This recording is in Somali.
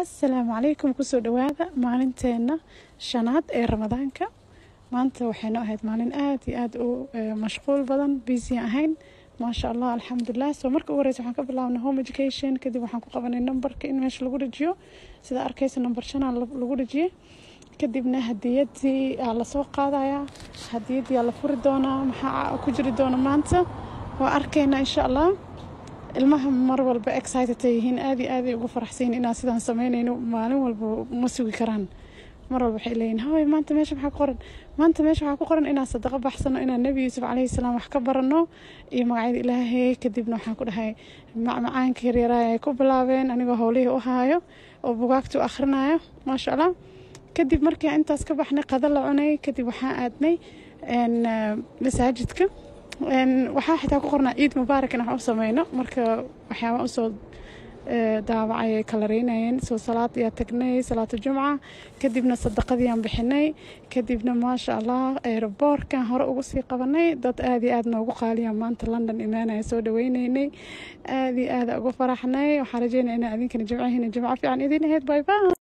Assalaamu calaykum, kusoo dhawaada maalinteena shanaad ee Ramadaanka. Maanta waxayno ahayd maalin aad iyo aad u mashquul badan, busy ahayn, maasha Allah, alxamdulilah. So marka ugu horeysa waxaan ka bilaabnay home education. Kadib waxaan ku qabanay numberka in meesha lagu dhajiyo. Sida arkaysa, number shanaa lagu dhajiyay. Kadibna hadiyadii aa lasoo qaadayaa, hadiyadii aa la furi doonaa. Maxaa ku jiri doona maanta waa arkaynaa, insha Allah. Ilmaha mar walba excited ay yihiin, aad iyo aad ay ugu faraxsan yihiin inaan sidaan sameynayno. Maalin walba ma sugi karaan, mar walba waxay leeyihin: "Hooy, maanta meesha maxaa ku qoran? Maanta meesha waxaa ku qoran inaan sadaqo baxsano, inaan Nebi Yuusuf calayhi salaam wax ka barano iyo magacyada Ilaahay." Kadibna waxaan ku dhahay macmacaanka yaryaraay ay ku bilaabeen, anigoo howlihii u haayo oo bugaagta u akhrinayo, maasha Allah. Kadib markii intaas ka baxnay, qado la cunay. Kadib waxaan aadnay masaajidka. Waxaa xitaa ku qornaa "Ciid Mubaarak" in wax u sameyno. Marka waxyaaba usoo daawacay ay kalareynayeen. Soo salaad ayaa tagnay, salaatu jumca. Kadibna sadaqadii aan bixinay. Kadibna, maasha Allah, airportkan hore ugu sii qabanay. Dad aad iyo aad noogu qaaliya maanta London imaanaya soo dhaweyneynay, aad iyo aad ugu faraxnay. Waxaan rajeynaya inaa idinkana jimcahiina jimco fiican idin ahayd. Bye bye.